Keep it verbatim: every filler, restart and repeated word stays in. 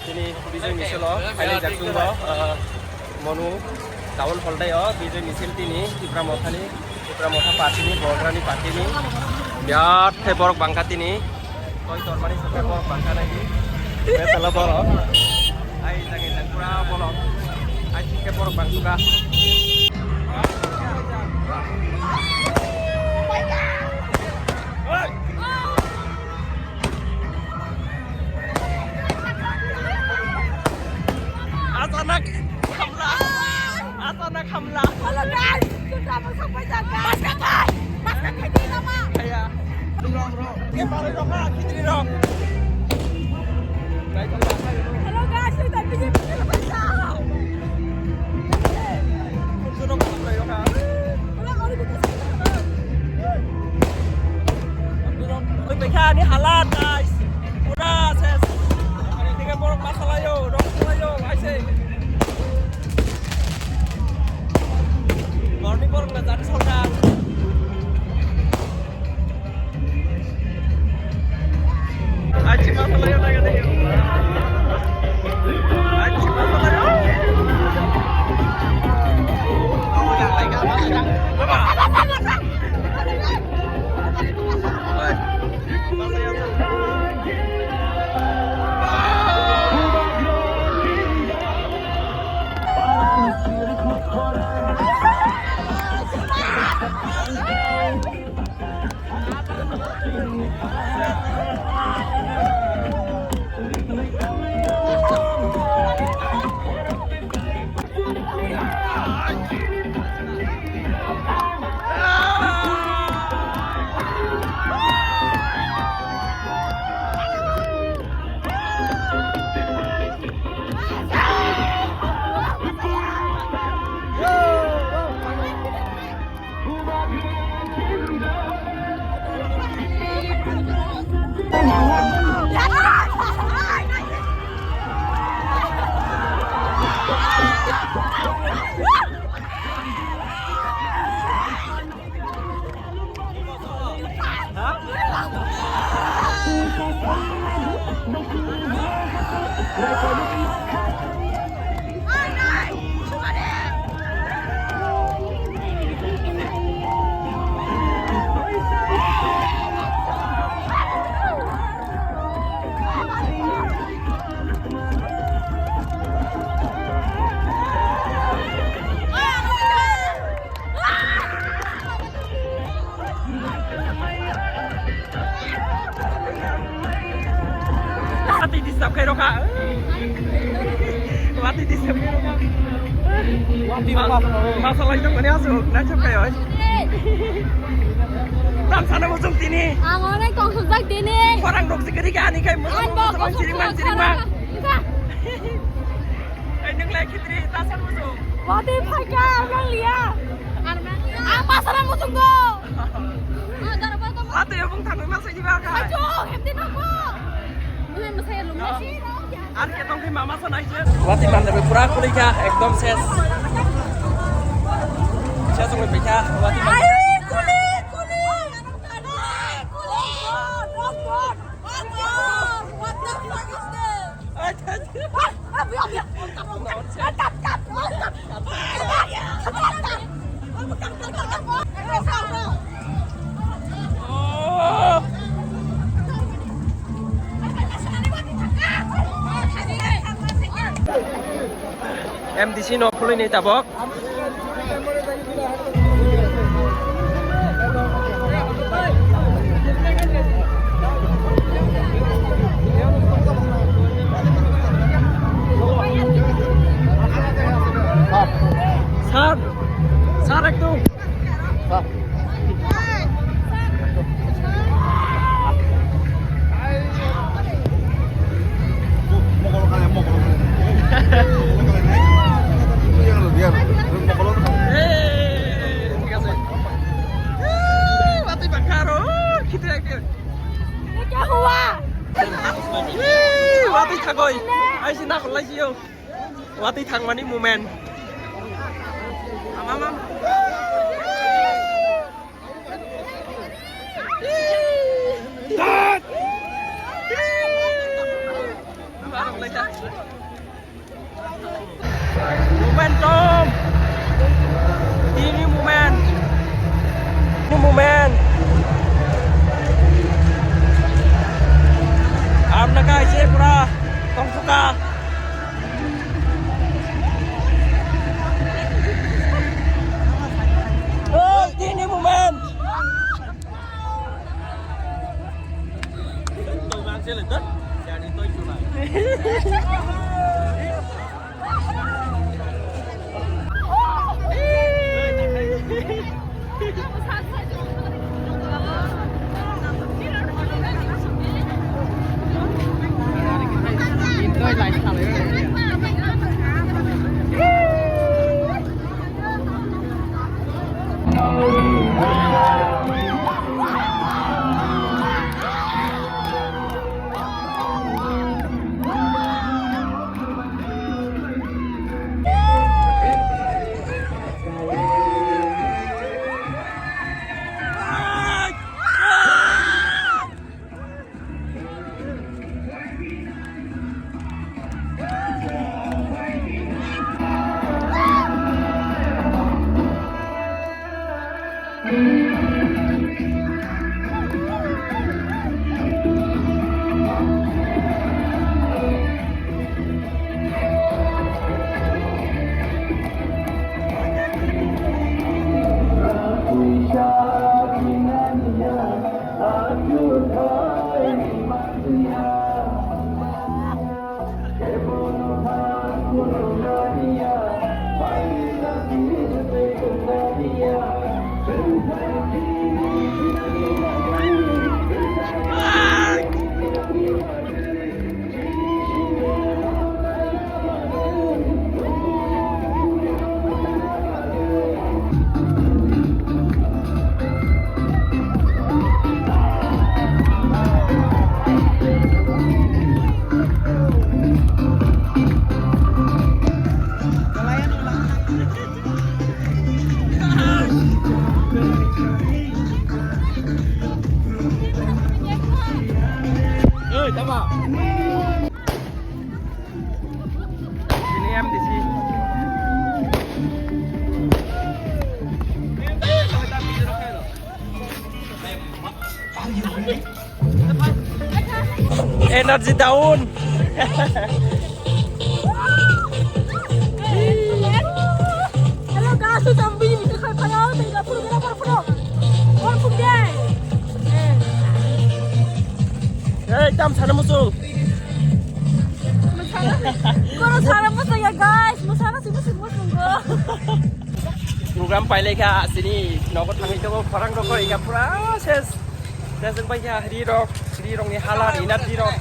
Tini Bijoy Misil o phailai jak chwng bo, ah, Manu Town Hall dai o Bijoy Misil tini Tipra Mothani, Tipra Motha party ni, Borokrani party ni. Birat khe borok bangkha tini. Koi tormani sokhe borok bangkha nai di. Betala borok. Ai jage jak pura bolong. Ai thik khe borok bangkha. Achanak hamla. Achanak hamla. Hello guys, kita masuk pajak guys. Maska kai, maska kai di nama. Kaya. Rong rong. Ini baru rong ha, kitri rong. Hello guys, kita bikin video pajak. Oi, pekha ni halat, guys. Pura ses. Tinggal borok masalayo, rong salayo, aise. Borni borok na jani sorkar. Watwi disturb khairokha. Watwi disturb khairokha. Watwi ma-, ma salai tongmani aswk naithok khai oi. Tam sana muchung tini. Ang onek tong sujak tini. Khorang rok si kiri ani khai muchung. Ang bok muchung sujak siring mang siring mang. Khorang. Ai nung lai khitri ta sana muchung. Watwi phaikha armang liya. Armang liya. Ang ma sana muchung do. Watwi bung thangwi ma saini ba kha. Ajo, hemdi nokbo. Ini masaya lumba. Ar khe tong khe mama sa nai se. Watwi mandabe pura kuli kha, ekdom ses. Ses wngwi phi kha, watwi mandabe. Ai, kuli, kuli. Kuli. What the fuck is this? M D C no khulwi ni tabok. Sir, sir, ekdom. Watwi thangoi, aisi nakhol laisi yo. Watwi thangmani moment. Ama, ama. Momentum. Tini moment. Tini moment. Amna kai se pura tongsuka. Oh, tini moment. Oi, tama. Ini M D C. Energy down. Hello guys, so tambi ni khai phayo, tei ga phuru gara phuru phuru. Phuru phuru dei. Hey, tam sana musu. Kono sana musu ya guys, musana si musu musu go. Program pailai kha, sini nogo thangwi tongo, khorang rokoi kha, pura ses. Ses wng pai kha, ri rok, ri rokni hala, ri na ri rok.